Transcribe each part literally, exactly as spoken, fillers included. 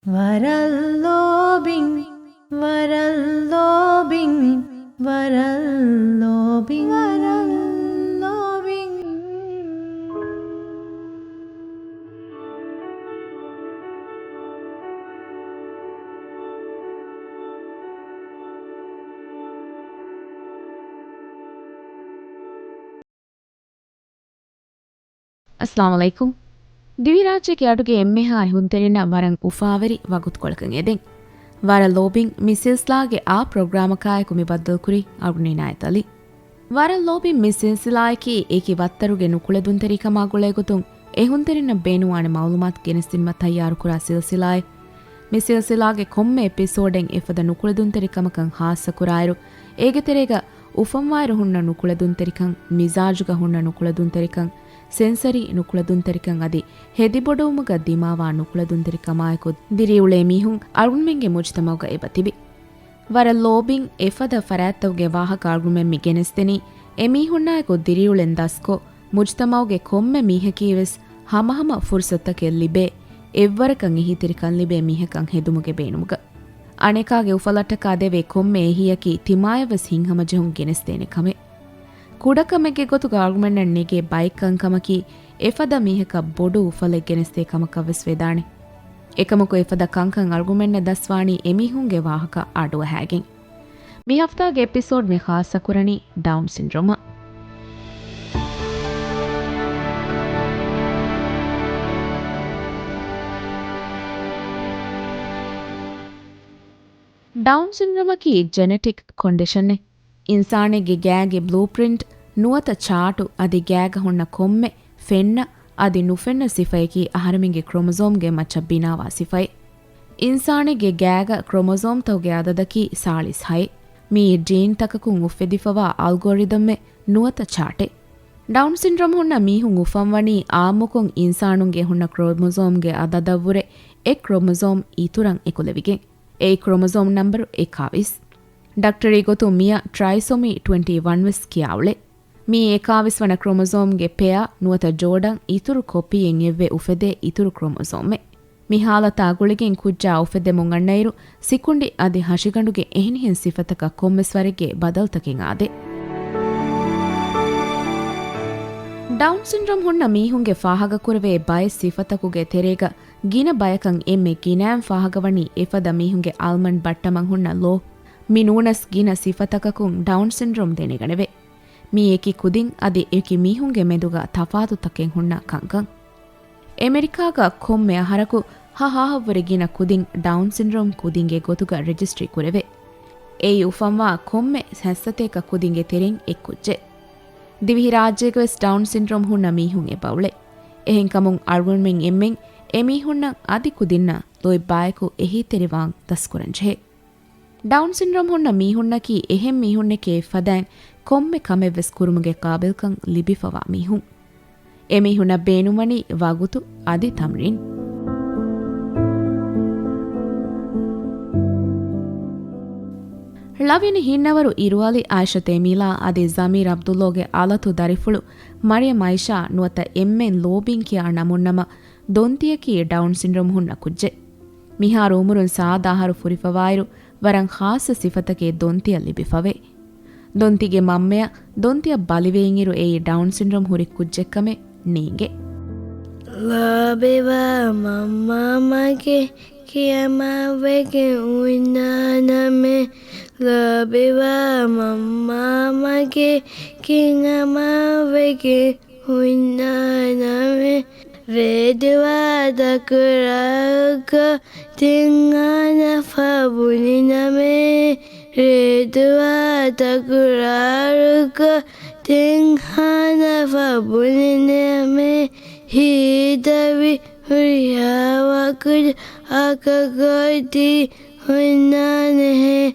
ވަރަށް ލޯބިން، ވަރަށް ލޯބިން، ވަރަށް ލޯބިން، ވަރަށް ލޯބިން. އައްސަލާމު ޢަލައިކުމް. ދިވެހިރާއްޖޭގެ އަޑުގެ އެންމެހާ އެހުންތެރިންނަށް ވަރަށް އުފާވެރި ވަގުތުކޮޅަކަށް އެދެން. ވަރަށް ލޯބިން މި ސިލްސިލާގެ އާ ޕްރޮގްރާމަކާއެކު މި ބައްދަލުކުރީ އަޅުގަނޑު އިނާޔަތު ޢަލީ. ވަރަށް ލޯބިން މި ސިލްސިލާއަކީ އެކި ވައްތަރުގެ ނުކުޅެދުންތެރިކަމާ ގުޅޭގޮތުން އެހުންތެރިންނަށް ބޭނުންވާނެ މަޢުލޫމާތު ގެނެސްދިނުމަށް ތައްޔާރުކުރާ ސިލްސިލާއެއް. މި ސިލްސިލާގެ ކޮންމެ އެޕިސޯޑެއް އެފަދަ ނުކުޅެދުންތެރިކަމަކަށް ޚާއްޞަކުރާއިރު، އޭގެ ތެރޭގަ އުފަންވާއިރު ހުންނަ ނުކުޅެދުންތެރިކަން، މިޒާޖުގަ ހުންނަ ނުކުޅެދުންތެރިކަން، ސެންސަރީ ނުކުޅެދުންތެރިކަން އަދި ހެދިބޮޑުވުމުގަ ދިމާވާ ނުކުޅެދުންތެރިކަމާއެކު ދިރިއުޅޭ މީހުން އަޅުގަނޑުމެންގެ މުޖުތަމަޢުގަ އެބަތިބި. ވަރަށް ލޯބިން އެފަދަ ފަރާތްތަކުގެ ވާހަކަ އަޅުގަނޑުމެން މި ގެނެސްދެނީ، އެމީހުންނާއެކު ދިރިއުޅެން ދަސްކޮށް، މުޖުތަމަޢުގެ ކޮންމެ މީހަކީވެސް ހަމަހަމަ ފުރުޞަތުތަކެއް ލިބޭ، އެއްވަރަކަށް އެހީތެރިކަން ލިބޭ މީހަކަށް ހެދުމުގެ ބޭނުމުގަ. އަނެކާގެ އުފަލަށްޓަކާ ދެވޭ ކޮންމެ އެހީއަކީ ތިމާޔަށްވެސް ހިތްހަމަޖެހުން ގެނެސްދޭނެ ކަމެއް. ކުޑަކަމެއްގެ ގޮތުގަ އަޅުގަނޑަށް ނެގޭ ބައެއް ކަންކަމަކީ، އެފަދަ މީހަކަށް ބޮޑު އުފަލެއް ގެނެސްދޭ ކަމަކަށްވެސް ވެދާނެ. އެކަމަކު އެފަދަ ކަންކަން އަޅުގަނޑުމެންނަށް ދަސްވާނީ އެމީހުންގެ ވާހަކަ އަޑުއަހައިގެން. މި ހަފްތާގެ އެޕިސޯޑް މި ޚާއްޞަކުރަނީ ޑައުން ސިންޑްރޯމަށް. ޑައުން ސިންޑްރޯމަކީ ޖެނެޓިކް ކޮންޑިޝަނެއް. އިންސާނެއްގެ ގާގެ ބްލޫޕްރިންޓް ނުވަތަ ޗާޓު އަދި ގާގަ ހުންނަ ކޮންމެ ފެންނަ އަދި ނުފެންނަ ސިފައަކީ އަހަރެމެންގެ ކްރޮމޮޒޯމްގެ މައްޗަށް ބިނާވާ ސިފައެއް. އިންސާނެއްގެ ގާގަ ކްރޮމޮޒޯމްތަކުގެ އަދަދަކީ ސާޅީސް ހައެއް. މިއީ ޖީންތަކަކުން އުފެދިފަވާ އަލްގޯރިދަމެއް ނުވަތަ ޗާޓެއް. ޑައުން ސިންޑްރޯމް ހުންނަ މީހުން އުފަންވަނީ އާއްމުކޮށް އިންސާނުންގެ ހުންނަ ކްރޮމޮޒޯމްގެ އަދަދަށްވުރެ އެއް ކްރޮމޮޒޯމް އިތުރަށް އެކުލެވިގެން. އެއީ ކްރޮމޮޒޯމް ނަންބަރު އެކާވީސް. ޑޮކްޓަރީ ގޮތުން މިއަށް ޓްރައިސޮމީ ޓްވެންޓީ ވަން ވެސް ކިޔާ އުޅޭ. މިއީ އެކާވީސް ވަނަ ކްރޮމޮޒޯމްގެ ޕެއާ ނުވަތަ ޖޯޑަން އިތުރު ކޮޕީއެއް އެއްވެ އުފެދޭ އިތުރު ކްރޮމޮޒޯމެއް. މި ހާލަތާ ގުޅިގެން ކުއްޖާ އުފެދެމުން އަންނައިރު، ސިކުނޑި އަދި ހަށިގަނޑުގެ އެހެނިހެން ސިފަތަކަށް ކޮންމެސް ވަރެއްގެ ބަދަލުތަކެއް އާދޭ. ޑައުން ސިންޑްރޯމް ހުންނަ މީހުންގެ ފާހަގަކުރެވޭ ބައެއް ސިފަތަކުގެ ތެރޭގަ ގިނަ ބަޔަކަށް އެންމެ ގިނައިން ފާހަގަވަނީ އެފަދަ މީހުންގެ އަލްމަންޑް ބައްޓަމަށް ހުންނަ ލޯ. މި ނޫނަސް ގިނަ ސިފަތަކަކުން ޑައުން ސިންޑްރޯމް ދެނެގަނެވޭ. މީ އެކި ކުދިން އަދި އެކި މީހުންގެ މެދުގަ ތަފާތުތަކެއް ހުންނަ ކަންކަން. އެމެރިކާގަ ކޮންމެ އަހަރަކު ހަ ހާހަށްވުރެ ގިނަ ކުދިން ޑައުން ސިންޑްރޯމް ކުދިންގެ ގޮތުގަ ރެޖިސްޓްރީ ކުރެވޭ. އެއީ އުފަންވާ ކޮންމެ ހަތްސަތޭކަ ކުދިންގެ ތެރެއިން އެއްކުއްޖެއް. ދިވެހިރާއްޖޭގަވެސް ޑައުން ސިންޑްރޯމް ހުންނަ މީހުން އެބައުޅޭ. އެހެންކަމުން އަޅުގަނޑުމެން އެންމެން އެމީހުންނަށް އަދި ކުދިންނަށް ލޯތްބާއެކު އެހީތެރިވާން ދަސްކުރަންޖެހޭ. ޑައުން ސިންޑްރޯމް ހުންނަ މީހުންނަކީ އެހެން މީހުންނެކޭ ފަދައިން ކޮންމެ ކަމެއްވެސް ކުރުމުގެ ޤާބިލްކަން ލިބިފަވާ މީހުން. އެމީހުންނަށް ބޭނުންވަނީ ވަގުތު އަދި ތަމްރީން. ޅަވިޔަނި ހިންނަވަރު އިރުއަލި އާއިޝަތު އެމީލާ އަދި ޒަމީރް ޢަބްދުﷲގެ އަލަތު ދަރިފުޅު މަރިޔަމް އައިޝާ ނުވަތަ އެންމެން ލޯބިން ކިޔާ ނަމުންނަމަ، ދޮންތިއަކީ ޑައުން ސިންޑްރޯމް ހުންނަ ކުއްޖެއް. މިހާރު އުމުރުން ސާދަ އަހަރު ފުރިފަވާއިރު، ވަރަށް ޚާއްޞަ ސިފަތަކެއް ދޮންތިއަށް ލިބިފަވޭ. ދޮންތިގެ މަންމަޔަށް ދޮންތިއަށް ބަލިވެއިންއިރު އެއީ ޑައުން ސިންޑްރޯމް ހުރި ކުއްޖެއްކަމެއް ނޭނގެ. ލޯބިވާ މަންމާމަގެ ކިޔަމާވެގެން ހުންނާނަމޭ. ލޯބިވާ މަންމާމަގެ ކިޔަމާވެގެން ހުންނާނަމޭ. ރޭދުވާ ތަކުރާރުކޮށް ތިންހާނަ ފަބުނިނަމޭ. ރޭދުވާ ތަކުރާރުކޮށް ތިންހާނަ ފަބުނިނަމޭ. ހިތްދަތި ހުރިހާ ވަގުތެއް އަކަކޮށްދީ ހުންނާނެހޭ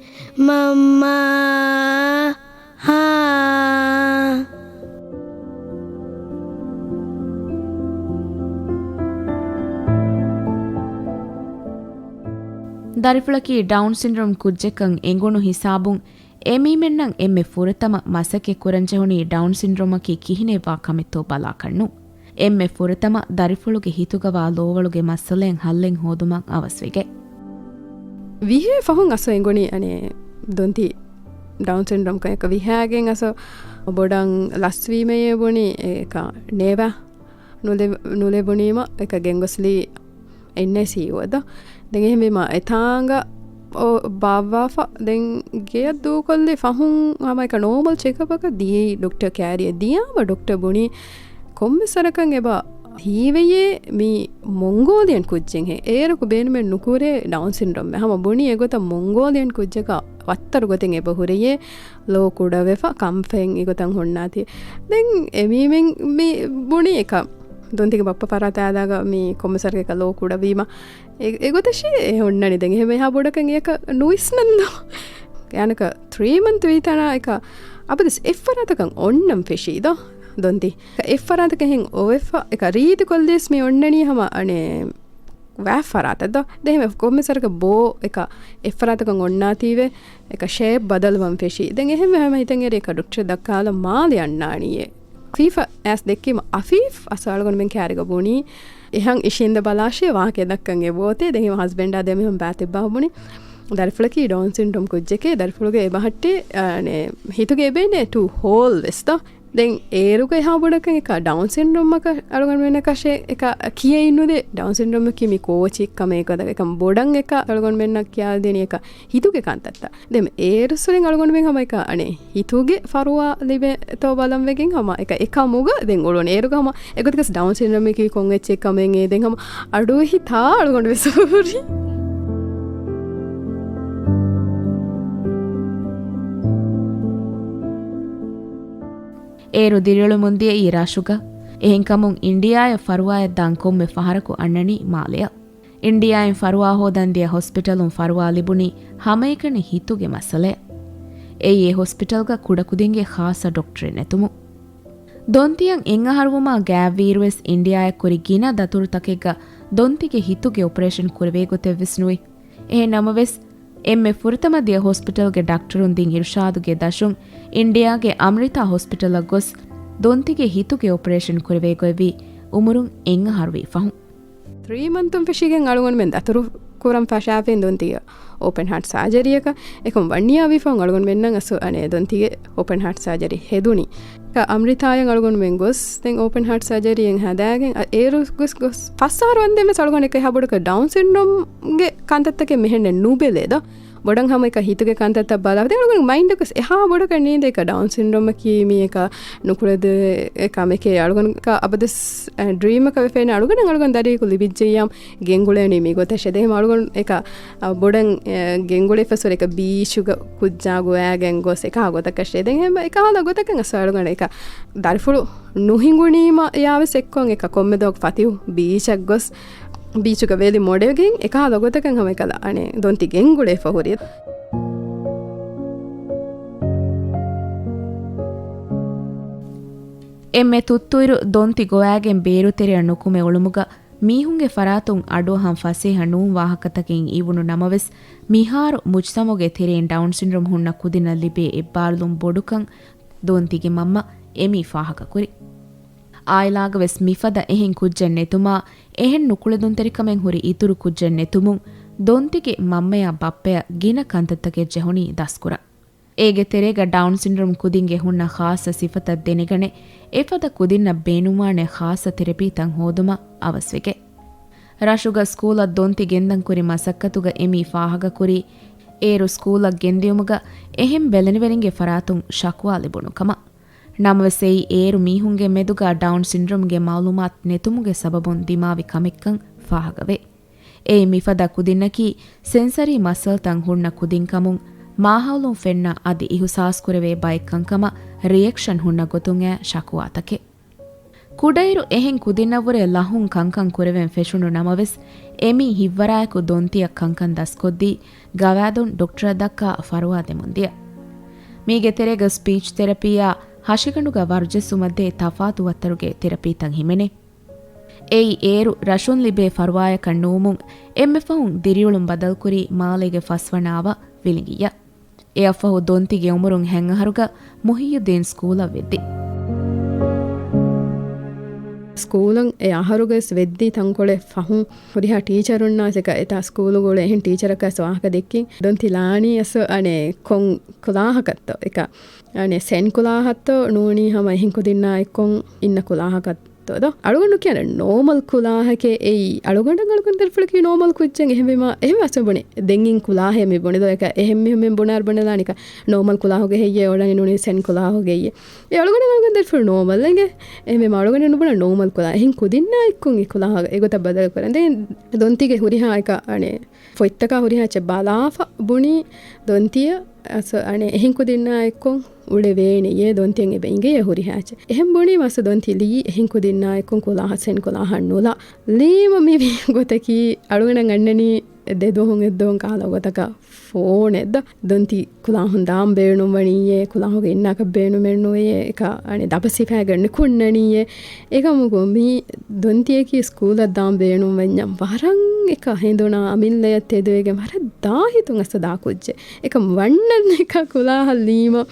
މަންމާ. ހާ. ދަރިފުޅަކީ ޑައުން ސިންޑްރޯމް ކުއްޖެއްކަން އެނގުނު ހިސާބުން، އެމީމެންނަށް އެންމެ ފުރަތަމަ މަސައްކަތް ކުރަންޖެހުނީ ޑައުން ސިންޑްރޯމަކީ ކިހިނެއްވާ ކަމެއްތޯ ބަލާކަށްނު. އެންމެ ފުރަތަމަ ދަރިފުޅުގެ ހިތުގަވާ ލޯވަޅުގެ މައްސަލައެއް ހައްލެއް ހޯދުމަށް އަވަސްވެގެ. ވިހޭ ފަހުން އަސް އެނގުނީ އަނެ ދޮންތި ޑައުން ސިންޑްރޯމް ކަން އެކަ ވިހާގެން އަސް ބޮޑަށް ލަސްވީމަޔޭ ބުނި އެކަ ނޭވާ ނުލެ-، ނުލެބުނީމަ އެކަ ގެންގޮސްލީ އެންއައިސީޔޫ އަދަ. ދެން އެހެންވީމަ އެތާނގަ އޮ-، ބާއްވާފަ ދެން ގެޔަށް ދޫކޮށްލި ފަހުން ހަމަ އެކަ ނޯމަލް ޗެކަޕަކަށް ދިޔައީ ޑޮކްޓަރ ކާރިއަށް ދިޔާމަ ޑޮކްޓަރ ބުނީ ކޮންމެ ސަރަކަށް އެބަ ހީވެޔޭ މީ މޮންގޯލިއަން ކުއްޖެއްހޭ. އޭރަކު ބޭނުމެއް ނުކުރޭ ޑައުން ސިންޑްރޯމް. ހަމަ ބުނީ އެގޮތަށް މޮންގޯލިއަން ކުއްޖަކަށް ވައްތަރު ގޮތެއް އެބަ ހުރެޔޭ ލޯ ކުޑަވެފަ ކަންފަތް އެގޮތަށް ހުންނާތީ. ދެން އެމީމެން މި ބުނީ އެކަ ދޮންތިގެ ބައްޕަ ފަރާތާ އާދާގަ މި ކޮންމެ ސަރަކަކަށް ލޯ ކުޑަވީމަ އެ-، އެގޮތަށޭ އެ ހުންނަނީ. ދެން އެހެންވެ އެހާ ބޮޑަކަށް އެއަކަށް ނުވިސްނަންދޯ. އޭނަކަ ތްރީ މަންތް ވީތަނާ އެކަ އަބަދުސް އެއްފަރާތަކަށް އޮންނަން ފެށީ ދޯ ދޮންތި. އެއްފަރާތަކަށް އޮވެފަ އެކަ ރީތި ކޮށްލީސް މި އޮންނަނީ ހަމަ އަނެ ވާ ފަރާތަށް ދޯ. ދެން އެހެންވެ ކޮންމެ ސަރަކަށް ބޯ އެކަ އެއްފަރާތަކަށް އޮންނާތީވެ އެކަ ޝޭޕް ބަދަލުވަން ފެށީ. ދެން އެހެންވެ ހަމަ ހިތަށް އެރި އެކަ ޑޮކްޓަރަށް ދައްކާލަން މާލެ އަންނާނީއޭ. ފީފަ އައިސް ދެއްކީމަ އަފީފް އަސް އަޅުގަނޑުމެން ކާރިގަ ބުނީ އެހަން އިށީނދެ ބަލާށޭ ވާހަކަ ދައްކަން އެބައޮތޭ. ދެން ހިމަ ހަސްބެންޑާ ދެމިހުން ބާތިއްބާ ބުނި ދަރިފުޅަކީ ޑައުން ސިންޑްރޯމް ކުއްޖެކޭ. ދަރިފުޅުގެ އެބަހައްޓޭ އަނެ ހިތުގެ އެބޭނެ ޓޫ ހޯލް ވެސް ދޯ. ދެން އޭރުގަ އެހާ ބޮޑަކަށް އެކަ ޑައުން ސިންޑްރޯމަކަށް އަޅުގަނޑުމެންނަކަށޭ އެކަ ކިޔައިނުދޭ. ޑައުން ސިންޑްރޯމަކީ މި ކޯޗެއް ކަމޭ ކަދަ އެކަ ބޮޑަށް އެކަ އަޅުގަނޑުމެންނަށް ކިޔާދޭނީ އެކަ ހިތުގެ ކަންތައްތައް. ދެން އޭރުސުރެން އަޅުގަނޑުމެން ހަމަ އެކަ އަނެ ހިތުގެ ފަރުވާ ލިބޭތޯ ބަލަން ވެގެން ހަމަ އެކަ އެކަމުގަ ދެން އުޅުނު. އޭރުގަ ހަމަ އެގޮތަކަސް ޑައުން ސިންޑްރޯމަކީ ކޮން އެއްޗެއް ކަމެއް އޭ ދެން ހަމަ އަޑުއެހި ތާ އަޅުގަނޑު ވެސް ހުރި. އޭރު ދިރިއުޅެމުން ދިޔައީ ރަށުގަ. އެހެންކަމުން އިންޑިއާއަށް ފަރުވާއަށް ދާން ކޮންމެ ފަހަރަކު އަންނަނީ މާލެއަށް. އިންޑިއާއިން ފަރުވާ ހޯދަން ދިޔަ ހޮސްޕިޓަލުން ފަރުވާ ލިބުނީ ހަމައެކަނި ހިތުގެ މައްސަލައަށް. އެއީ އެ ހޮސްޕިޓަލްގަ ކުޑަކުދިންގެ ޚާއްޞަ ޑޮކްޓަރެއް ނެތުމުން. ދޮންތިއަށް އެއް އަހަރުވުމާ ގާތްވީއިރުވެސް އިންޑިއާއަށް ކުރި ގިނަ ދަތުރުތަކެއްގަ ދޮންތިގެ ހިތުގެ އޮޕަރޭޝަން ކުރެވޭ ގޮތެއްވެސް ނުވި. އެހެން ނަމަވެސް، އެންމެ ފުރަތަމަ ދިޔަ ހޮސްޕިޓަލްގެ ޑަކްޓަރުން ދިން އިރުޝާދުގެ ދަށުން އިންޑިއާގެ އަމްރިތާ ހޮސްޕިޓަލަށް ގޮސް ދޮންތިގެ ހިތުގެ އޮޕަރޭޝަން ކުރެވޭ ގޮތްވީ އުމުރުން އެއް އަހަރު ވީ ފަހުން. ތްރީ މަންތުން ފެށިގެން އަޅުގަނޑުމެން ދަތުރު ކުރަން ފަށާފިން ދޮންތިގެ އޯޕަން ހާޓް ސާޖަރީއަކަށް. އެކަމް ވަން އިޔާ ވީ ފަހުން އަޅުގަނޑުމެންނަށް އަސް އަނެ ދޮންތިގެ އޯޕަން ހާޓް ސާޖަރީ ހެދުނީ. އަމްރިތާޔަށް އަޅުގަނޑުމެން ގޮސް، ދެން އޯޕަން ހާޓް ސާޖަރީއެއް ހަދާގެން، އަ، އޭރު ގޮސް، ގޮސް ފަސް އަހަރު ވަންދެން ވެސް އަޅުގަނޑު އެކަ އެހާ ބޮޑަކަށް ޑައުން ސިންޑްރޯމްގެ ކަންތައްތަކެއް މިހެންނެއް ނުބެލޭ ދޯ. ބޮޑަށް ހަމަ އެކަ ހިތުގެ ކަންތައްތައް ބަލާ. ދެން އަޅުގަނޑު މައިންޑަކަސް އެހާ ބޮޑަކަށް ނީނދެ އެކަ ޑައުން ސިންޑްރޯމަކީ މީ އެކަ ނުކުޅެދު އެ ކަމެކޭ. އަޅުގަނޑު އަބަދުސް، އަ، ޑްރީމަކަށް ވެފޭނެ އަޅުގަނޑަށް އަޅުގަނޑު ދަރިއަކު ލިބިއްޖެއްޔާ ގެންގުޅޭނީ މި ގޮތަށް. ދެން އަޅުގަނޑު އެކަ، އަ، ބޮޑަށް، އެ، ގެންގުޅޭ ފަސްވަރެއް އެކަ ބީޗުގަ ކުއްޖާ ގޮވާގެން ގޮސް އެކަ ގޮތަކަށް. ދެން އެކަހަލަ ގޮތަކަށް އަސް އަޅުގަނޑު އެކަ ދަރިފުޅު ނުހިނގުނީމަ ޔާވެސް އެއްކޮށް އެކަ ކޮންމެ ދުވަހަކު ފަތިހު ބީޗަށް ގޮސް ބީޗުގަ ވެލި މޮޑެވިގެން އެކަހަލަ ގޮތަކަށް ހަމަ އެކަލަ އަނެ ދޮންތި ގެންގުޅޭފަ ހުރި. އެންމެ ތުއްތުއިރު ދޮންތި ގޮވާގެން ބޭރު ތެރެއަށް ނުކުމެ އުޅުމުގަ މީހުންގެ ފަރާތުން އަޑުއަހަން ފަސޭހަ ނޫން ވާހަކަތަކެއް އިވުނު ނަމަވެސް، މިހާރު މުޖްތަމަޢުގެ ތެރެއިން ޑައުން ސިންޑްރޯމް ހުންނަ ކުދިންނަށް ލިބޭ އެއްބާރުލުން ބޮޑުކަން ދޮންތިގެ މަންމަ އެމީ ފާހަގަކުރި. އާއިލާގަވެސް މިފަދަ އެހެން ކުއްޖެއް ނެތުމާ، އެހެން ނުކުޅެދުންތެރިކަމެއް ހުރި އިތުރު ކުއްޖެއް ނެތުމުން، ދޮންތިގެ މަންމަޔާ ބައްޕަޔަށް ގިނަ ކަންތައްތަކެއް ޖެހުނީ ދަސްކުރަން. އޭގެ ތެރޭގަ ޑައުން ސިންޑްރޯމް ކުދިންގެ ހުންނަ ޚާއްޞަ ސިފަތައް ދެނެގަނެ، އެފަދަ ކުދިންނަށް ބޭނުންވާނެ ޚާއްޞަ ތެރަޕީތައް ހޯދުމަށް އަވަސްވެގެ. ރަށުގަ ސްކޫލަށް ދޮންތި ގެންދަން ކުރި މަސައްކަތުގަ އެމީ ފާހަގަކުރީ، އޭރު ސްކޫލަށް ގެންދިޔުމުގަ އެހެން ބެލެނިވެރިންގެ ފަރާތުން ޝަކުވާ ލިބުނު ކަމަށް. ނަމަވެސް އެއީ އޭރު މީހުންގެ މެދުގަ ޑައުން ސިންޑްރޯމްގެ މައުލޫމާތު ނެތުމުގެ ސަބަބުން ދިމާވި ކަމެއްކަން ފާހަގަވޭ. އެއީ މިފަދަ ކުދިންނަކީ ސެންސަރީ މައްސަލަތައް ހުންނަ ކުދިންކަމުން، މާހައުލުން ފެންނަ އަދި އިހުސާސްކުރެވޭ ބައެއްކަންކަމަށް ރިއެކްޝަން ހުންނަ ގޮތުން އައި ޝަކުވާތަކެއް. ކުޑައިރު އެހެން ކުދިންނަށްވުރެ ލަހުން ކަންކަން ކުރެވެން ފެށުނު ނަމަވެސް، އެމީ ހިތްވަރާއެކު ދޮންތިއަށް ކަންކަން ދަސްކޮށްދީ، ގަވާއިދުން ޑޮކްޓަރަށް ދައްކާ ފަރުވާ ދެމުންދިޔަ. މީގެ ތެރޭގަ ސްޕީޗް ތެރަޕީއާ ހަށިގަނޑުގަ ވަރުޖެއްސުމަށްދޭ ތަފާތު ވައްތަރުގެ ތެރަޕީތައް ހިމެނޭ. އެއީ އޭރު ރަށުން ލިބޭ ފަރުވާޔަކަށް ނުވުމުން، އެންމެ ފަހުން ދިރިއުޅުން ބަދަލުކުރީ މާލޭގެ ފަސްވަނަ އަވަށް ވިލިނގިއްޔަށް. އެއަށްފަހު ދޮންތިގެ އުމުރުން ހަތް އަހަރުގަ މުހިއްޔުއްދީން ސްކޫލަށް ވެއްދި. ސްކޫލަށް އެ އަހަރުގަސް ވެއްދީ ތަންކޮޅެއް ފަހުން ހުރިހާ ޓީޗަރުންނާސް އެކަ އެތާ ސްކޫލުގަ އުޅޭ އެހެން ޓީޗަރަކަސް ވާހަކަ ދެއްކިން ދޮންތި ލާނީ އަސް އަނެއް ކޮން ކުލާހަކަށްތޯ އެކަ އަނެއް ސެން ކުލާހަށްތޯ ނޫނީ ހަމަ އެހެން ކުދިންނާ އެއްކޮން އިންނަ ކުލާހަކަށް ތޯ ދޯ؟ އަޅުގަނޑު ކިޔަން ނޯމަލް ކުލާހަކޭ އެއީ. އަޅުގަނޑަށް އަޅުގަނޑު ދަރިފުޅަކީ ނޯމަލް ކުއްޖެއް. އެހެންވީމާ، އެހެން ވެސް މި ބުނި. ދެން އިން ކުލާހޭ މި ބުނި ދޯ؟ އެކަ އެހެން މީހުން މި ބުނާރު ބުނެލާނެ އެކަ ނޯމަލް ކުލާހުގެ ހެއްޔޭ އޮޅަނީ ނޫނީ ސެން ކުލާހުގެ ހެއްޔޭ. އެ އަޅުގަނޑަށް އަޅުގަނޑު ދަރިފުޅު ނޯމަލް އެނގޭ. އެހެންވީމާ، އަޅުގަނޑު ނުބުނާ ނޯމަލް ކުލާ. އެހެން ކުދިންނާ އެއްކޮން އެ ކުލާހަށް އެގޮތަށް ބަދަލު ކުރަން. ދެން ދޮންތީގެ ހުރިހާ އެކަ އަނެއް ފޮތްތަކާ ހުރިހާ އެއްޗެއް ބަލާފަ ބުނީ ދޮންތިއަށް އަސް އަނެއް އެހެން ކުދިންނާ އެއްކޮން އުޅެވޭނެޔޭ ދޮންތިއަށް އެބަ އިނގެޔޭ ހުރިހާ އެއްޗެއް. އެހެން ބުނީމަ އަސް ދޮންތި ލީ އެހެން ކުދިންނާ އެއްކޮން ކުލާހަށް ސެން ކުލާހަށް ނުލާ. ލީމަ މިވީ ގޮތަކީ އަޅުގަނޑަށް އަންނަނީ ދެ ދުވަހުން އެއް ދުވަހުން ކާލަ ގޮތަކަށް ފޯނެއް ދޯ؟ ދޮންތި ކުލާހުން ދާން ބޭނުންވަނީއޭ، ކުލާހުގެ އިންނާކަށް ބޭނުމެއް ނުވެޔޭ، އެކަ އަނެއް ދަބަސް ހިފާގެން ނިކުންނަނީއޭ. އެކަމަކު މި ދޮންތިއަކީ ސްކޫލަށް ދާން ބޭނުންވަންޏާ ވަރަށް އެކަ ހެނދުނާ އަމިއްލަޔަށް ތެދުވެގެން ވަރަށް ދާހިތުން އަސް ދާ ކުއްޖެއް. އެކަ ވަންނަން އެކަ ކުލާހަށް ލީމަ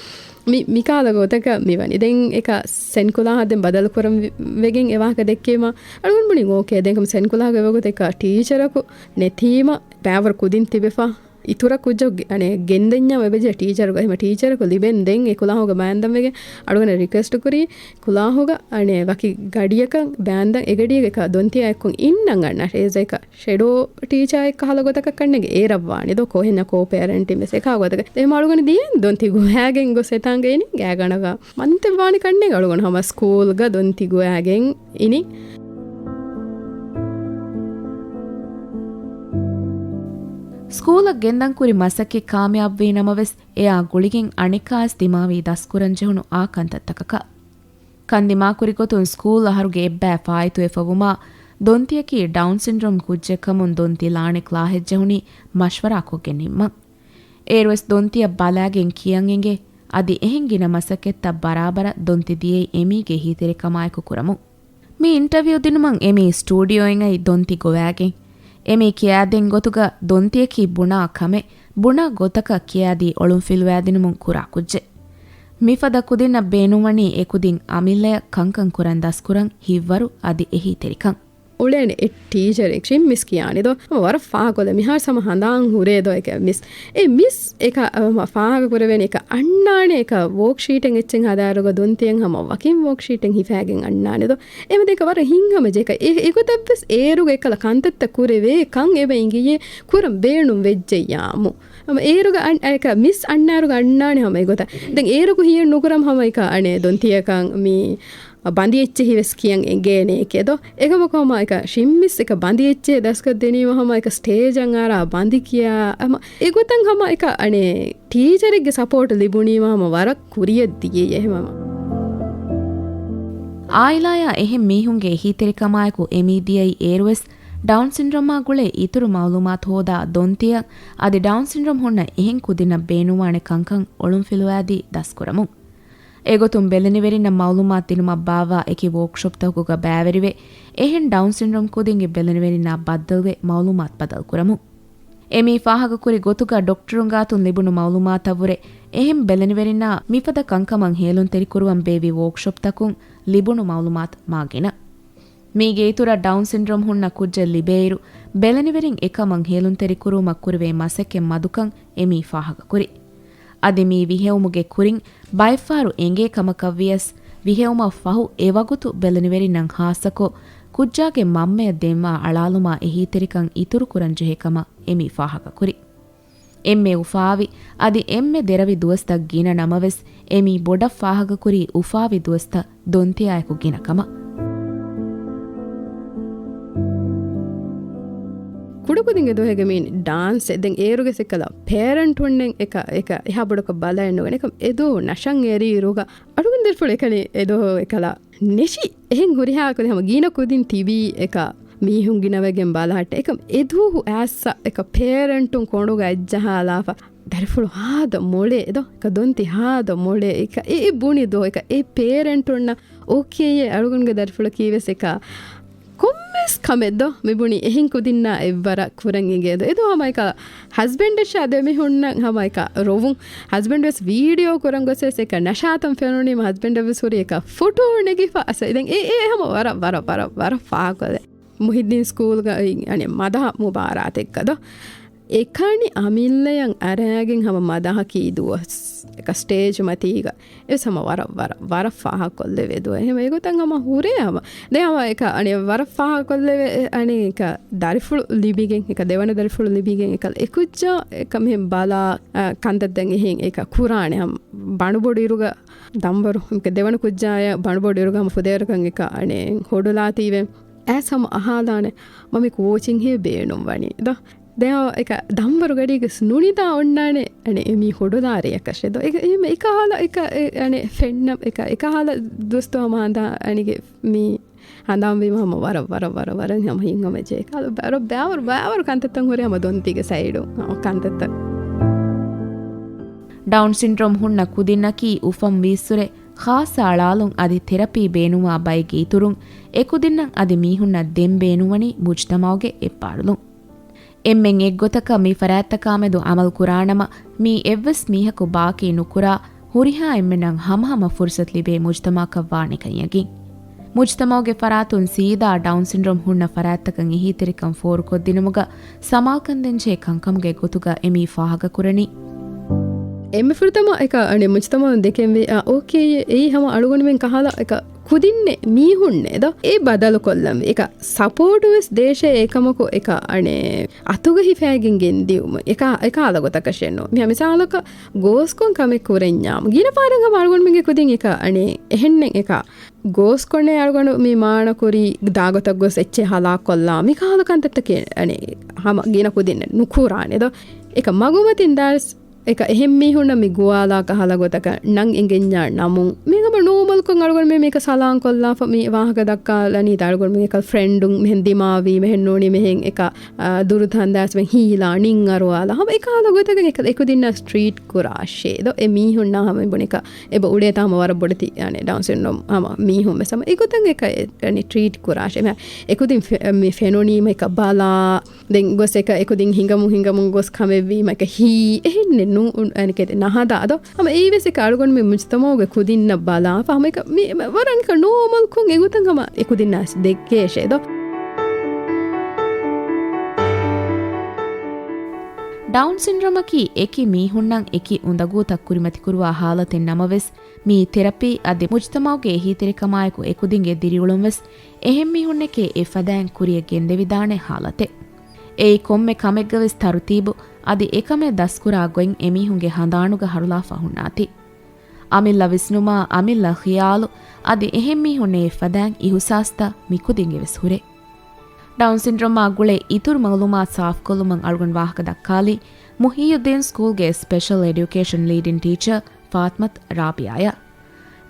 މި، މި ކާލަ ގޮތަކަށް މިވަނީ. ދެން އެކަ ސެން ކުލާހަށް ދެން ބަދަލު ކުރަން ވި-، ވެގެން އެ ވާހަކަ ދެއްކީމަ އަޅުގަނޑު ބުނި އޯކޭ. ދެން ކަމަ ސެން ކުލާހުގެ ވަގުތު އެކަ ޓީޗަރަކު ނެތީމަ ބައިވަރު ކުދިން ތިބެފަ. އިތުރަށް ކުއްޖަކު ގެ-، އަނެއް ގެންދެންޏާ އެބަޖެ ޓީޗަރަކު. އެހެމަ ޓީޗަރަކު ލިބެން ދެން އެ ކުލާހުގަ ބާންދަން ވެގެން އަޅުގަނޑަށް ރިކުއެސްޓް ކުރީ ކުލާހުގަ އަނެއް ވަކި ގަޑިއަކަށް ބާންދަން އެގަޑިއެއް އެކަ ދޮންތިއާ އެއްކޮން އިންނަން އަންނަ ރޭޒަ އެކަ ޝެޑޯ ޓީޗާ އެއްކަ ހަލަ ގޮތަކަށް ކަންނޭނގެ އޭރަށް ވާނެ ދޯ ކޮހެންޏާ ކޯ ޕޭރެންޓިން ވެސް އެކާ ގޮތަކަށް. އެހެމަ އަޅުގަނޑު ދިޔައިން ދޮންތި ގޮވާގެން ގޮސް އެތާނގަ އިނި ގާގަނޑަކަށް މަންތެއް ވާނެ ކަންނޭނގެ އަޅުގަނޑު ހަމަ ސްކޫލްގަ ދޮންތި ގޮވާގެން އިނި. ސްކޫލަށް ގެންދަން ކުރި މަސައްކަތް ކާމިޔާބުވީ ނަމަވެސް، އެއާ ގުޅިގެން އަނެއްކާވެސް ދިމާވީ ދަސްކުރަން ޖެހުނު އާ ކަންތައްތަކަކަށް. ކަންދިމާކުރި ގޮތުން ސްކޫލް އަހަރުގެ އެއްބައި ފާއިތުވެފަ ވުމާ، ދޮންތިއަކީ ޑައުން ސިންޑްރޯމް ކުއްޖެއް ކަމުން ދޮންތި ލާނެ ކްލާހެއް ޖެހުނީ މަޝްވަރާކޮށްގެން ނިންމަން. އޭރުވެސް ދޮންތިއަށް ބަލާގެން ކިޔަން އެނގޭ، އަދި އެހެން ގިނަ މަސައްކަތްތައް ބަރާބަރަށް ދޮންތި ދިޔައީ އެމީގެ އެހީތެރިކަމާއެކު ކުރަމުން. މި އިންޓަވިއު ދިނުމަށް އެމީ ސްޓޫޑިއޯއިން އައި ދޮންތި ގޮވާގެން. އެމީ ކިޔާދޭން ގޮތުގަ ދޮންތިއަކީ ބުނާ ކަމެއް، ބުނާ ގޮތަކަށް ކިޔާދީ އޮޅުންފިލުވާދިނުމުން ކުރާ ކުއްޖެއް. މިފަދަ ކުދިންނަށް ބޭނުންވަނީ އެކުދިން އަމިއްލަޔަށް ކަންކަން ކުރަން ދަސްކުރަން ހިތްވަރު އަދި އެހީތެރިކަން. އުޅޭނެ އެ ޓީޗަރެއް ޝިން މިސް ކިޔާނެ ދޯ. ހަމަ ވަރަށް ފާހަގަކޮށްލަ މިހާރު ހަމަ ހަނދާން ހުރޭ ދޯ އެކަ މިސް. އެ މިސް އެކަ ހަމަ ފާހަގަ ކުރެވޭނެ އެކަ އަންނާނެ އެކަ ވޯކްޝީޓެއް އެއްޗެއް ހަދާއިރުގަ ދޮންތިއަށް ހަމަ ވަކިން ވޯކްޝީޓެއް ހިފާގެން އަންނާނެ ދޯ. އެމަ ދެކަ ވަރަށް ހިތްހަމަޖެހި އެކަ އެ، އެގޮތަށްވެސް އޭރުގަ އެކަލަ ކަންތައްތައް ކުރެވޭ ކަން އެބަ އިނގިޔޭ ކުރަން ބޭނުން ވެއްޖެއްޔާމު. ހަމަ އޭރުގަ އަން-، އެކަ މިސް އަންނާއިރުގަ އަންނާނެ ހަމަ އެގޮތަށް. ދެން އޭރުގަ ހިޔެއް ނުކުރަމް ހަމަ އެކަ އަނެއް ދޮންތިއަކަށް މި ބަނދި އެއްޗެހި ވެސް ކިޔަން އެނގޭނެ އެކޭ ދޯ. އެކަމަކު ހަމަ އެކަ ޝިން މިސް އެކަ ބަނދި އެއްޗެހި ދަސްކޮށް ދިނީމަ ހަމަ އެކަ ސްޓޭޖަށް އަރާ ބަނދި ކިޔާ ހަމަ އެގޮތަށް ހަމަ އެކަ އަނެއް ޓީޗަރެއްގެ ސަޕޯޓް ލިބުނީމަ ހަމަ ވަރަށް ކުރިއަށް ދިޔައީ އެހެމަ. އާއިލާޔާ އެހެން މީހުންގެ އެހީތެރިކަމާއެކު އެމީ ދިޔައީ އޭރުވެސް ޑައުން ސިންޑްރޯމާ ގުޅޭ އިތުރު މައުލޫމާތު ހޯދާ ދޮންތިއަށް އަދި ޑައުން ސިންޑްރޯމް ހުންނަ އެހެން ކުދިންނަށް ބޭނުންވާނެ ކަންކަން އޮޅުންފިލުވާދީ ދަސްކުރަމުން. އެގޮތުން ބެލެނިވެރިންނަށް މައުލޫމާތު ދިނުމަށް ބާއްވާ އެކި ވޯކްޝޮޕްތަކުގަ ބައިވެރިވެ، އެހެން ޑައުން ސިންޑްރޯމް ކުދިންގެ ބެލެނިވެރިންނާ ބައްދަލުވެ މައުލޫމާތު ބަދަލުކުރަމުން. އެމީ ފާހަގަކުރި ގޮތުގަ ޑޮކްޓަރުން ގާތުން ލިބުނު މައުލޫމާތަށްވުރެ އެހެން ބެލެނިވެރިންނާ މިފަދަ ކަންކަމަށް ހޭލުންތެރިކުރުވަން ބޭއްވި ވޯކްޝޮޕްތަކުން ލިބުނު މައުލޫމާތު މާ ގިނަ. މީގެ އިތުރަށް ޑައުން ސިންޑްރޯމް ހުންނަ ކުއްޖެއް ލިބޭއިރު، ބެލެނިވެރިން އެކަމަށް ހޭލުންތެރިކުރުވުމަށް ކުރެވޭ މަސައްކަތް މަދުކަން އެމީ ފާހަގަކުރި. އަދި މި ވިހެއުމުގެ ކުރިން ބައެއްފަހަރު އެނގޭ ކަމަކަށްވިޔަސް، ވިހެއުމަށް ފަހު އެވަގުތު ބެލެނިވެރިންނަށް ހާއްސަކޮށް، ކުއްޖާގެ މަންމަޔަށް ދެންވާ އަޅާލުމާ އެހީތެރިކަން އިތުރުކުރަންޖެހޭ ކަމަށް އެމީ ފާހަގަކުރި. އެންމެ އުފާވި އަދި އެންމެ ދެރަވި ދުވަސްތައް ގިނަ ނަމަވެސް، އެމީ ބޮޑަށް ފާހަގަކުރީ އުފާވި ދުވަސްތައް ދޮންތިއާއެކު ގިނަ ކަމަށް. ކުޑަކުދިންގެ ދުވަހެއްގަ މީން ޑާންސެއް. ދެން އޭރުގެ ސެކަލަ ޕޭރެންޓުންނެއް އެކަ، އެކަ އެހާ ބޮޑަކަށް ބަލައެއް ނުގަނެ. އެކަމް އެދު ނަށަށް އެރީ އިރުގަ އަޅުގަނޑު ދަރިފުޅު އެކަނި އެދު އެކަލަ ނެށި އެހެން ހުރިހާ ކުދި ހަމަ ގިނަ ކުދިން ތިބީ އެކަ މީހުން ގިނަވެގެން ބަލަހައްޓެ. އެކަމް އެދު އައިއްސަ އެކަ ޕޭރެންޓުން ކޮނޑުގަ އަތްޖަހާލާފަ ދަރިފުޅު ހާދަ މޮޅޭ އެދޯ، އެކަ ދޮންތި ހާދަ މޮޅޭ އެކަ އެ އެ ބުނި ދޯ، އެކަ އެ ޕޭރެންޓުންނަށް އޯކޭއޭ އަޅުގަނޑުގެ ދަރިފުޅަކީ ވެސް އެކަ ކޮންމެ ކަމެއް ދޯ މި ބުނީ. އެހެން ކުދިންނާ އެއްވަރަށް ކުރަން އިނގޭ ދޯ. އެދުވަހު ހަމަ އެކަ ހަސްބެންޑަށާ ދެމިހުންނަ ހަމަ އެކަ ރޮވުން. ހަސްބެންޑް ވެސް ވީޑިއޯ ކުރަން ގޮސް ވެސް އެކަ ނަޝާތަށް ފެނުނީމަ ހަސްބެންޑަށް ވެސް ހުރި އެކަ ފޮޓޯ ނެގިފަ. އަސަ ދެން އެ، އެ ހަމަ ވަރަށް، ވަރަށް، ވަރަށް، ވަރަށް ފާހަގަ ދެ. މުހިއްދީން ސްކޫލްގައި އަނެ މަދަހަ މުބާރާތެއްގަ ދޯ. އެކަނި އަމިއްލަޔަށް އަރާގެން ހަމަ މަދަހަކީ ދުވަސް އެކަ ސްޓޭޖް މަތީގަ. އެވެސް ހަމަ ވަރަށް، ވަރަށް، ވަރަށް ފާހަގަކޮށްލެވޭ ދުވަ. އެހެމަ އެގޮތަށް ހަމަ ހުރޭ ހަމަ. ދެ ހަމަ އެކަ އަނެ ވަރަށް ފާހަގަކޮށްލެވޭ އަނެ އެކަ ދަރިފުޅު ލިބިގެން، އެކަ ދެވަނަ ދަރިފުޅު ލިބިގެން އެކަ އެކުއްޖާ އެކަ މިހެން ބަލާ، އަ، ކަންތައްތައް އެހެން އެކަ ކުރާނެ ހަމަ ބަނޑުބޮޑު އިރުގަ ދަންވަރު އެކަ ދެވަނަ ކުއްޖާޔަށް ބަނޑުބޮޑު އިރުގަ ހަމަ ފުދޭވަރަކަށް އެކަ އަނެ ހޮޑުލާތީވެ. އައިސް ހަމަ އަހާލާނެ މަ މި ކޯޗިން ހޭ ބޭނުން ވަނީ ދޯ. ދެން އެކަ ދަންވަރު ގަޑީގަސް ނުނިދާ އޮންނާނެ އަނެ މީ ހޮޑުލާރެއަކަށެ ދޯ. އެ، އެ، އެކަހަލަ އެކަ، އެ، އަނެ ފެންނަ އެކަ، އެކަހަލަ ދުވަސް ދުވަހު ހަމަ ހަނދާން އަނެގެ މީ ހަނދާން ވީމަ ހަމަ ވަރަށް، ވަރަށް، ވަރަށް، ވަރަށް ހަމަ ހިތްހަމަޖެހޭ. އެކަހަލަ ބައިވަރު، ބައިވަރު، ބައިވަރު ކަންތައްތައް ހުރި ހަމަ ދޮންތީގެ ސައިޑު ކަންތައްތައް. ޑައުން ސިންޑްރޯމް ހުންނަ ކުދިންނަކީ އުފަން ވީއްސުރެ ޚާއްސަ އަޅާލުން އަދި ތެރަޕީ ބޭނުންވާ ބައެއްގެ އިތުރުން އެކުދިންނަށް އަދި މީހުންނަށް ދެން ބޭނުންވަނީ މުޖްތަމަޢުގެ އެއްބާރުލުން. އެންމެން އެއްގޮތަކަށް މި ފަރާތްތަކާމެދު އަމަލު ކުރާނަމަ، މީ އެއްވެސް މީހަކު ބާކީ ނުކުރާ، ހުރިހާ އެންމެންނަށް ހަމަހަމަ ފުރުސަތު ލިބޭ މުޖްތަމަޢަކަށް ވާނެކަން ޔަގީން. މުޖްތަމަޢުގެ ފަރާތުން ސީދާ ޑައުން ސިންޑްރޯމް ހުންނަ ފަރާތްތަކަށް އެހީތެރިކަން ފޯރުކޮށްދިނުމުގަ ސަމާލުކަން ދޭންޖެހޭ ކަންކަމުގެ ގޮތުގަ އެމީ ފާހަގަކުރަނީ. އެންމެ ފުރަތަމަ އެކަ އަނެ މުޖްތަމަޢުން ދެކެންވީ، އާ، އޯކޭ، އެއީ ހަމަ އަޅުގަނޑުމެން ކަހަލަ އެކަ ކުދިންނެއް މީހުންނޭ ދޯ. އެ ބަދަލުކޮށްލަން އެކަ ސަޕޯޓު ވެސް ދޭށޭ އެކަމަކު އެކަ އަނެ އަތުގަ ހިފައިގެން ގެންދިއުމު އެކަ، އެކަހަލަ ގޮތަކަށެއްނު. މި މިސާލަކަށް ގޯސްކޮން ކަމެއް ކުރެންޏާމު ގިނަ ފަހަރަށް ހަމަ އަޅުގަނޑުމެންގެ ކުދިން އެކަ އަނެ އެހެންނެއް އެކަ ގޯސްކޮންނޭ އަޅުގަނޑު މި މާނަކުރީ ދާގޮތަށް ގޮސް އެއްޗެއް ހަލާކޮށްލާ މި ކަހަލަ ކަންތައްތަކެއް އަނެ ހަމަ ގިނަ ކުދިންނެއް ނުކުރާނެ ދޯ. އެކަ މަގުމަތިން ދާސް އެކަ އެހެން މީހުންނަށް މި ގޮވާލާ ކަހަލަ ގޮތަކަށް ނަން އެނގެންޏާ ނަމުން މި ހަމަ ނޯމަލްކޮށް އަޅުގަނޑުމެން މި އެކަ ސަލާން ކޮށްލާފަ މި ވާހަކަ ދައްކާލަނީ ދާ އަޅުގަނޑުމެން އެކަ ފްރެންޑުން މިހެން ދިމާވީ މިހެން ނޫނީ މިހެން އެކަ، އާ، ދުރުތަން ދާސް މި ހީލާ ނިން އަރުވާލާ ހަމަ އެކަހަލަ ގޮތަކަށް އެކަ އެކުދިންނަށް ޓްރީޓް ކުރާށޭ ދޯ. އެ މީހުންނާ ހަމަ ބުނިކަ އެބަ އުޅޭތާ ހަމަ ވަރަށް ބޮޑެތި އަނެ ޑައުން ސިންޑްރޯމް ހަމަ މީހުން ވެސް ހަމަ އެގޮތަށް އެކަ އެ، އަނެ ޓްރީޓް ކުރާށޭ. މި އެކުދިން ފެ، މި ފެނުނީމަ އެކަ ބަލާ ދެން ގޮސް އެކަ އެކުދިން ހިނގަމުން ހިނގަމުން ގޮސް ކަމެއްވީމަ އެކަ ހީ އެހެންނެއް ނޫ، އަނެކެތެ ނަހަދާ ދޯ. ހަމަ އެއީވެސް އެކަ އަޅުގަނޑުމެން މުޖްތަމަޢުގެ ކުދިންނަށް ބަލާފަ ހަމަ އެކަ މި، މި ވަރަށް އަނެކަ ނޯމަލްކޮށް އެގޮތަށް ހަމަ އެކުދިންނަށް ދެއްކޭށޭ ދޯ. ޑައުން ސިންޑްރޯމަކީ އެކި މީހުންނަށް އެކި އުނދަގޫތައް ކުރިމަތިކުރުވާ ހާލަތެއް ނަމަވެސް، މީ ތެރަޕީ އަދި މުޖްތަމަޢުގެ އެހީތެރިކަމާއެކު އެކުދިންގެ ދިރިއުޅުންވެސް އެހެން މީހުންނެކޭ އެފަދައިން ކުރިޔަށް ގެންދެވިދާނެ ހާލަތެއް. އެއީ ކޮންމެ ކަމެއްގަވެސް ތަރުތީބު އަދި އެކަމެއް ދަސްކުރާ ގޮތް އެމީހުންގެ ހަނދާނުގަ ހަރުލާފަ ހުންނާތީ. އަމިއްލަ ވިސްނުމާ، އަމިއްލަ ޚިޔާލު އަދި އެހެން މީހުންނޭ އެފަދައިން އިހުސާސްތައް މިކުދިންގެވެސް ހުރޭ. ޑައުން ސިންޑްރޯމާ ގުޅޭ އިތުރު މައުލޫމާތު ސާފުކޮށްލުމަށް އަޅުގަނޑު ވާހަކަ ދައްކާލީ މުޙިއްޔުއްދީން ސްކޫލްގެ ސްޕެޝަލް އެޑިއުކޭޝަން ލީޑިން ޓީޗަރ ފާތްމަތު ރާބިއާއަށް.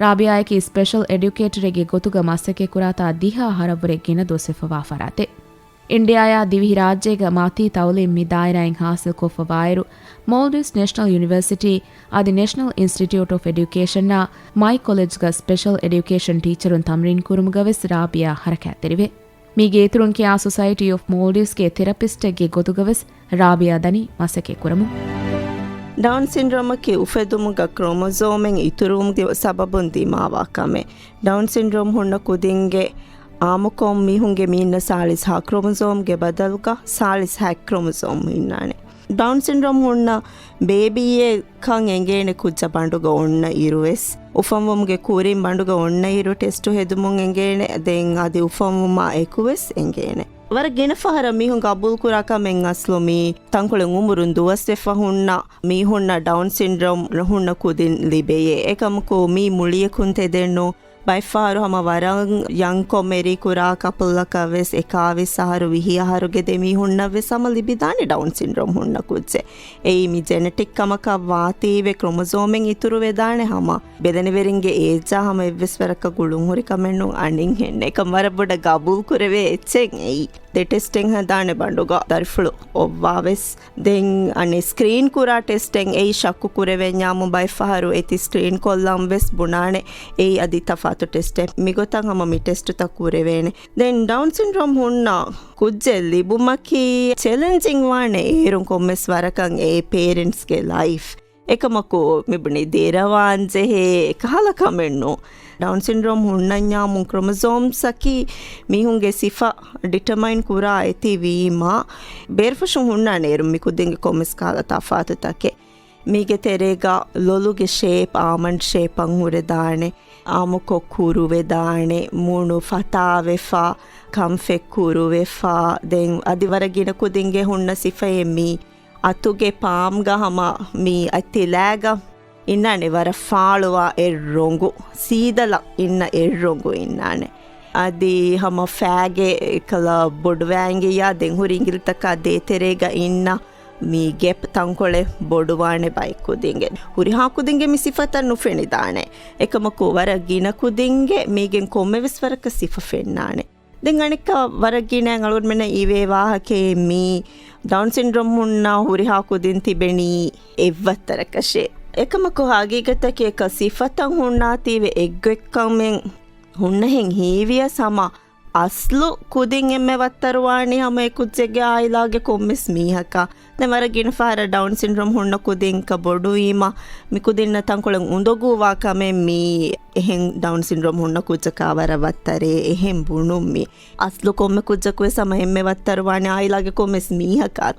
ރާބިއާއަކީ ސްޕެޝަލް އެޑިއުކޭޓަރެއްގެ ގޮތުގަ މަސައްކަތްކުރާތާ ދިހަ އަހަރަށްވުރެ ގިނަ ދުވަސް ވެފަވާ ފަރާތެއް. އިންޑިއާއާ ދިވެހިރާއްޖޭގަ މަތީ ތައުލީމް މި ދާއިރާއިން ހާސިލްކޮށްފަވާއިރު، މޯލްޑިވްސް ނެޝަނަލް ޔުނިވަރސިޓީ އަދި ނެޝަނަލް އިންސްޓިޓިއުޓް އޮފް އެޑިއުކޭޝަންއާ މައި ކޮލެޖްގަ ސްޕެޝަލް އެޑިއުކޭޝަން ޓީޗަރުން ތަމްރީން ކުރުމުގަވެސް ރާބިއާ ހަރަކާތްތެރިވޭ. މީގެ އިތުރުން ކެއާ ސޮސައިޓީ އޮފް މޯލްޑިވްސްގެ ތެރަޕިސްޓެއްގެ ގޮތުގަވެސް ރާބިއާ ދަނީ މަސައްކަތް ކުރަމުން. ޑައުން ސިންޑްރޯމަކީ އުފެދުމުގަ ކްރޮމޮޒޯމެއް އިތުރުވުމުގެ ސަބަބުން ދިމާވާ ކަމެއް. ޑައުން ސިންޑްރޯމް ހުންނަ ކުދިންގެ އާއްމުކޮށް މީހުންގެ މީންނަށް ސާޅީސް ހަ ކްރޮމޮޒޯމްގެ ބަދަލުގަ ސާޅީސް ހަ ކްރޮމޮޒޯމް އިންނާނެ. ޑައުން ސިންޑްރޯމް ހުންނަ ބޭބީއެއް ކަން އެނގޭނެ ކުއްޖަ ބަނޑުގަ އޮންނަ އިރުވެސް. އުފަންވުމުގެ ކުރިން ބަނޑުގަ އޮންނަ އިރު ޓެސްޓު ހެދުމުން އެނގޭނެ. ދެން އަދި އުފަންވުމާ އެކުވެސް އެނގޭނެ. ވަރަށް ގިނަ ފަހަރަށް މީހުން ގަބޫލުކުރާ ކަމެއް އަސްލު މީ ތަންކޮޅެއް އުމުރުން ދުވަސްވެފަ ހުންނަ މީހުންނަށް ޑައުން ސިންޑްރޯމް ހުންނަ ކުދިން ލިބެޔޭ. އެކަމަކު މީ މުޅިއަކުން ތެދެއްނު. ބައެއްފަހަރު ހަމަ ވަރަށް ޔަންކޮށް މެރީ ކުރާ ކަޕަލްއަކަށް ވެސް އެކާވީސް އަހަރު، ވިހި އަހަރުގެ ދެ މީހުންނަށް ވެސް ހަމަ ލިބިދާނެ ޑައުން ސިންޑްރޯމް ހުންނަ ކުއްޖެއް. އެއީ މި ޖެނެޓިކް ކަމަކަށް ވާތީވެ ކްރޮމޮޒޯމެއް އިތުރުވެދާނެ ހަމަ. ބެލެނިވެރިންގެ އޭޖާ ހަމަ އެއްވެސް ވަރަކަށް ގުޅުންހުރި ކަމެއްނު އަނިންހެން. އެކަން ވަރަށް ބޮޑަށް ގަބޫލް ކުރެވޭ އެއްޗެއް އެއީ. ދެ ޓެސްޓެއް ހަދާނެ ބަނޑުގަ ދަރިފުޅު އޮއްވާ ވެސް. ދެން އަނެއް ސްކްރީން ކުރާ ޓެސްޓެއް އެއީ ޝައްކު ކުރެވެންޏާމު ބައެއް ފަހަރު އެތި ސްކްރީން ކޮށްލަން ވެސް ބުނާނެ އެއީ އަދި ތަފާތު ޓެސްޓެއް. މިގޮތަށް ހަމަ މި ޓެސްޓުތައް ކުރެވޭނެ. ދެން ޑައުން ސިންޑްރޯމް ހުންނަ ކުއްޖެއް ލިބުމަކީ ޗެލެންޖިން ވާނެ އޭރުން ކޮންމެސް ވަރަކަށް އެ ޕޭރެންޓްސްގެ ލައިފް. އެކަމަކު މިބުނީ ދެރަވާން ޖެހޭ ކަހަލަ ކަމެއް ނޫން. ޑައުން ސިންޑްރޯމް ހުންނަންޏާމު ކްރޮމޮސޯމްސްއަކީ މީހުންގެ ސިފަ ޑިޓަމައިން ކުރާ އެތި ވީމަ، ބޭރުފުށުން ހުންނާނެ އޭރުން މި ކުދިންގެ ކޮންމެސް ކަހަލަ ތަފާތުތަކެއް. މީގެ ތެރޭގަ ލޮލުގެ ޝޭޕް އާމަންޑް ޝޭޕަށް ހުރެދާނެ، އާމުކޮށް ކުރުވެދާނެ، މޫނު ފަތާވެފަ، ކަންފަތް ކުރުވެފަ. ދެން އަދި ވަރަށް ގިނަ ކުދިންގެ ހުންނަ ސިފައެއް މީ. އަތުގެ ޕާމްގަ ހަމަ މީ އަތްތިލާގަ އިންނާނެ ވަރަށް ފާޅުވާ އެއް ރޮނގު، ސީދަލަށް އިންނަ އެއް ރޮނގު އިންނާނެ. އަދި ހަމަ ފައިގެ އެކަލަ ބޮޑުވާން ގެޔާ ދެން ހުރި އިނގިލިތަކާ ދޭތެރޭގަ އިންނަ މި ގެޕް ތަންކޮޅެއް ބޮޑުވާނެ ބައެއް ކުދިންގެ. ހުރިހާ ކުދިންގެ މި ސިފަތައް ނުފެނިދާނެ. އެކަމަކު ވަރަށް ގިނަ ކުދިންގެ މީގެން ކޮންމެވެސް ވަރަކަށް ސިފަ ފެންނާނެ. ދެން އަނެއްކާ ވަރަށް ގިނަ އަޅުގަނޑުމެންނަށް އިވޭ ވާހަކައެއް މީ ޑައުން ސިންޑްރޯމް ހުންނަ ހުރިހާ ކުދިން ތިބެނީ އެއްވައްތަރަކަށޭ. އެކަމަކު ހަގީގަތަކީ އެކަ ސިފަތައް ހުންނާތީވެ އެއްގޮތްކަމެއް ހުންނަހެން ހީވިޔަސް ހަމަ އަސްލު ކުދިން އެންމެ ވައްތަރުވާނީ ހަމަ އެ ކުއްޖެއްގެ އާއިލާގެ ކޮންމެސް މީހަކާ. ދެން ވަރަށް ގިނަ ފަހަރަށް ޑައުން ސިންޑްރޯމް ހުންނަ ކުދިންކަ ބޮޑުވީމަ، މި ކުދިންނަށް ތަންކޮޅެއް އުނދަގޫވާ ކަމެއް މީ އެހެން ޑައުން ސިންޑްރޯމް ހުންނަ ކުއްޖަކާ ވަރަށް ވައްތަރޭ އެހެން ބުނުން މީ. އަސްލު ކޮންމެ ކުއްޖަކުވެސް ހަމަ އެންމެ ވައްތަރުވާނެ އާއިލާގެ ކޮންމެސް މީހަކާ.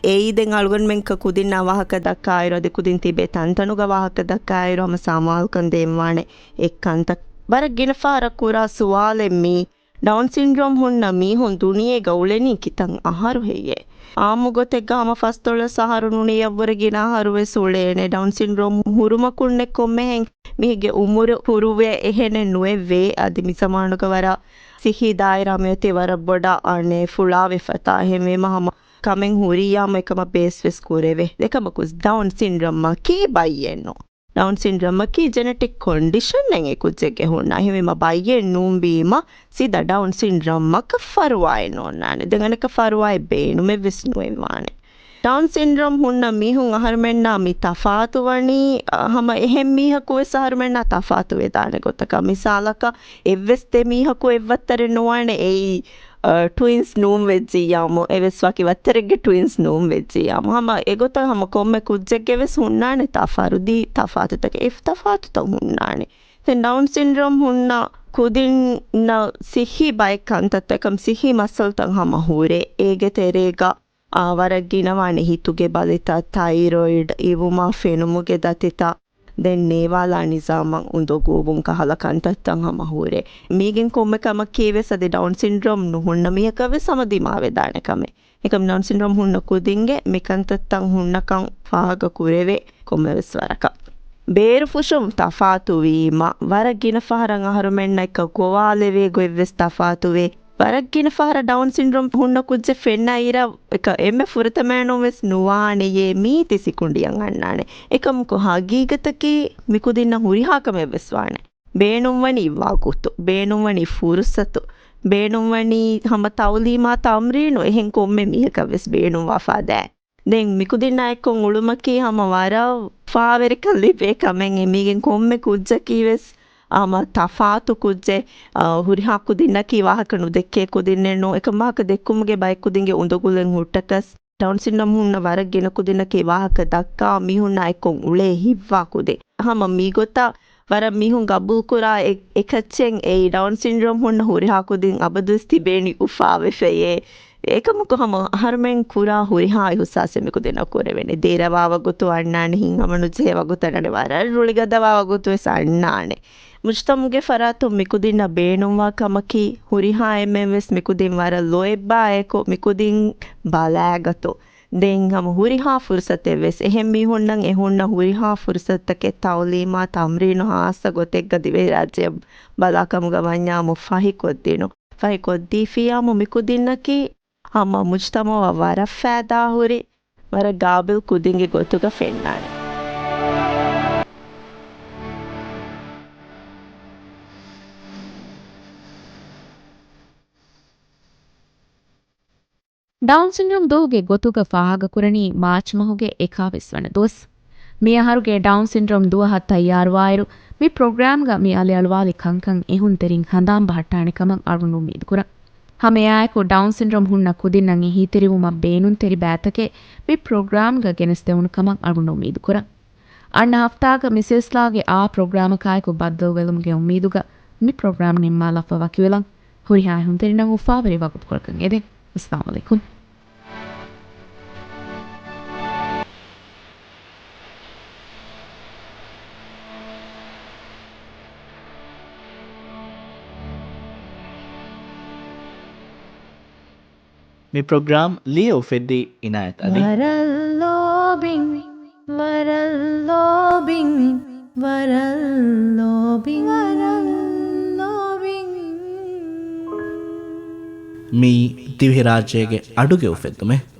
އެއީ ދެން އަޅުގަނޑުމެންކަ ކުދިންނާ ވާހަކަ ދައްކާއިރު، އަދި ކުދިން ތިބޭ ތަންތަނުގަ ވާހަކަ ދައްކާއިރު ހަމަ ސަމާލުކަން ދޭންވާނެ އެއްކަންތައް. ވަރަށް ގިނަ ފަހަރަށް ކުރާ ސުވާލެއް މީ. ޑައުން ސިންޑްރޯމް ހުންނަ މީހުން ދުނިޔޭގަ އުޅެނީ ކިތަން އަހަރު ހެއްޔޭ؟ އާއްމު ގޮތެއްގަ ހަމަ ފަސްދޮޅަސް އަހަރު ނޫނީ އެއްވުރެ ގިނަ އަހަރު ވެސް އުޅޭނެ. ޑައުން ސިންޑްރޯމް ހުރުމަކުންނެއް ކޮންމެހެން މީހެއްގެ އުމުރު ކުރުވޭ އެހެނެއް ނުއެއްވޭ. އަދި މި ޒަމާނުގަ ވަރަށް ސިއްހީ ދާއިރާ މިއޮތީ ވަރަށް ބޮޑަށް އަނެއް ފުޅާވެފަތާ. އެހެންވީމަ ހަމަ ކަމެއް ހުރިއްޔާމު އެކަމަށް ބޭސް ވެސް ކުރެވޭ. އެކަމަކު ޑައުން ސިންޑްރޯމްއަކީ ބައްޔެއް ނޫން. ޑައުން ސިންޑްރޯމްއަކީ ޖެނެޓިކް ކޮންޑިޝަނެއް އެ ކުއްޖެއްގެ ހުންނާ. އެހެންވީމަ ބައްޔެއް ނޫންވީމަ ސީދާ ޑައުން ސިންޑްރޯމްއަކަށް ފަރުވާއެއް ނޯންނާނެ. ދެން އަނެއްކާ ފަރުވާއެއް ބޭނުމެއް ވެސް ނުއެއްވާނެ. ޑައުން ސިންޑްރޯމް ހުންނަ މީހުން އަހަރުމެންނާ މި ތަފާތުވަނީ، އަ، ހަމަ އެހެން މީހަކު ވެސް އަހަރުމެންނާ ތަފާތު ވެދާނެ ގޮތަކަށް. މިސާލަކަށް، އެއްވެސް ދެ މީހަކު އެއްވައްތަރެއް ނުވާނެ އެއީ، އަ، ޓްވިންސް ނޫން ވެއްޖިއްޔާމު، އެވެސް ވަކި ވައްތަރެއްގެ ޓްވިންސް ނޫން ވެއްޖިއްޔާމު. ހަމަ އެގޮތަށް ހަމަ ކޮންމެ ކުއްޖެއްގެ ވެސް ހުންނާނެ ތާ ފަރުދީ ތަފާތުތަކެއް، އެ ތަފާތުތައް ހުންނާނެ. ދެން ޑައުން ސިންޑްރޯމް ހުންނަ ކުދިންނަށް ސިއްހީ ބައެއް ކަންތައްތައް ކަމަށް ސިއްހީ މައްސަލަތައް ހަމަ ހުރޭ. އޭގެ ތެރޭގަ، އާ، ވަރަށް ގިނަވާނެ ހިތުގެ ބަލިތައް، ތައިރޮއިޑް، އިވުމާ ފެނުމުގެ ދަތިތައް، ދެން ނޭވާލާ ނިޒާމަށް އުނދަގޫވުން ކަހަލަ ކަންތައްތައް ހަމަ ހުރޭ. މީގެން ކޮންމެ ކަމަކީ ވެސް އަދި ޑައުން ސިންޑްރޯމް ނުހުންނަ މީހަކަށް ވެސް ހަމަ ދިމާވެދާނެ ކަމެއް. އެކަމް ޑައުން ސިންޑްރޯމް ހުންނަ ކުދިންގެ މި ކަންތައްތައް ހުންނަކަން ފާހަގަ ކުރެވޭ ކޮންމެވެސް ވަރަކަށް. ބޭރުފުށުން ތަފާތުވީމަ، ވަރަށް ގިނަ ފަހަރަށް އަހަރުމެންނަށް އެކަ ގޮވާލެވޭ ގޮތްވެސް ތަފާތުވޭ. ވަރަށް ގިނަ ފަހަރަށް ޑައުން ސިންޑްރޯމް ހުންނަ ކުއްޖެއް ފެންނައިރަށް އެކަ އެންމެ ފުރަތަމައެއްނު ވެސް ނުވާނެޔޭ މީތި ސިކުނޑިއަށް އަންނާނެ. އެކަމަކު ހަގީގަތަކީ މިކުދިންނަށް ހުރިހާ ކަމެއް ވެސް ވާނެ. ބޭނުންވަނީ ވަގުތު، ބޭނުންވަނީ ފުރުސަތު، ބޭނުންވަނީ ހަމަ ތައުލީމާ ތަމްރީނު އެހެން ކޮންމެ މީހަކަށް ވެސް ބޭނުންވާފާ ދާން. ދެން މިކުދިންނާ އެއްކޮށް އުޅުމަކީ ހަމަ ވަރަށް ފާވެރިކަން ލިބޭ ކަމެއް. އެ މީގެން ކޮންމެ ކުއްޖަކީ ވެސް ހަމަ ތަފާތު ކުއްޖެއް. އާ، ހުރިހާ ކުދިންނަކީ ވާހަކަ ނުދެއްކޭ ކުދިންނެއް ނޫން. އެކަމް ވާހަކަ ދެއްކުމުގެ ބައެއް ކުދިންގެ އުނދަގުލެއް ހުއްޓަކަސް، ޑައުން ސިންޑްރޯމް ހުންނަ ވަރަށް ގިނަ ކުދިންނަކީ ވާހަކަ ދައްކާ މީހުންނާ އެއްކޮށް އުޅޭ ހިތްވާ ކުދިން. ހަމަ މިގޮތަށް ވަރަށް މީހުން ގަބޫލުކުރާ އެ-، އެކައްޗެއް އެއީ ޑައުން ސިންޑްރޯމް ހުންނަ ހުރިހާ ކުދިން އަބަދުވެސް ތިބޭނީ އުފާވެފައޭ. އެކަމަކު ހަމަ އަހަރުމެން ކުރާ ހުރިހާ އިހުސާސެއް މިކުދިންނަށް ކުރެވޭނެ. ދެރަވާ ވަގުތު އަންނާނެ، ހިތްހަމަނުޖެހޭ ވަގުތު އަންނާނެ، ވަރަށް ރުޅިގަދަވާ ވަގުތު ވެސް އަންނާނެ. މުޖްތަމުގެ ފަރާތުން މިކުދިންނަށް ބޭނުންވާ ކަމަކީ ހުރިހާ އެންމެން ވެސް މިކުދިން ވަރަށް ލޯތްބާއެކު މިކުދިން ބަލާގަތު. ދެން ހަމަ ހުރިހާ ފުރުސަތެއް ވެސް އެހެން މީހުންނަށް އެ ހުންނަ ހުރިހާ ފުރުސަތުތަކެއް ތައުލީމާ ތަމްރީނު ހާއްސަ ގޮތެއްގަ ދިވެހިރާއްޖެއަށް ބަލާކަމުގަ ވަންޏާމު ފަހިކޮށްދިނުން. ފަހިކޮށްދީފިޔާމު މިކުދިންނަކީ ހަމަ މުޖްތަމަޢަށް ވަރަށް ފައިދާހުރި، ވަރަށް ގާބިލް ކުދިންގެ ގޮތުގަ ފެންނާނެ. ޑައުން ސިންޑްރޯމް ދުވަހުގެ ގޮތުގަ ފާހަގަކުރަނީ މާޗް މަހުގެ އެކާވީސް ވަނަ ދުވަސް. މިއަހަރުގެ ޑައުން ސިންޑްރޯމް ދުވަހަށް ތައްޔާރުވާއިރު، މި ޕްރޮގްރާމްގަ މި އަލިއަޅުވާލި ކަންކަން އެހުންތެރިން ހަނދާން ބަހައްޓާނެ ކަމަށް އަޅުގަނޑު އުއްމީދުކުރަން. ހަމައެއާއެކު ޑައުން ސިންޑްރޯމް ހުންނަ ކުދިންނަށް އެހީތެރިވުމަށް ބޭނުންތެރި ބައިތަކެއް މި ޕްރޮގްރާމްގަ ގެނެސްދެވުނު ކަމަށް އަޅުގަނޑު އުއްމީދުކުރަން. އަންނަ ހަފްތާގަ މި ސިލްސިލާގެ އާ ޕްރޮގްރާމަކާއެކު ބައްދަލުވެލުމުގެ އުއްމީދުގަ މި ޕްރޮގްރާމް ނިންމާލައްވާ ވަކިވެލަން. ހުރިހާ އެހުންތެރިންނަށް އުފާވެރި ވަގުތުކޮޅަކަށް އެދެން. އައްސަލާމު ޢަލައިކުމް. މި ޕްރޮގްރާމް ލިޔެ އުފެއްދީ އިނާޔަތް އަލީ. ވަރަށް ލޯބިން، ވަރަށް ލޯބިން، ވަރަށް ލޯބިން، ވަރަށް ލޯބިން. މިއީ ދިވެހިރާއްޖޭގެ އަޑުގެ އުފެއްދުމެއް.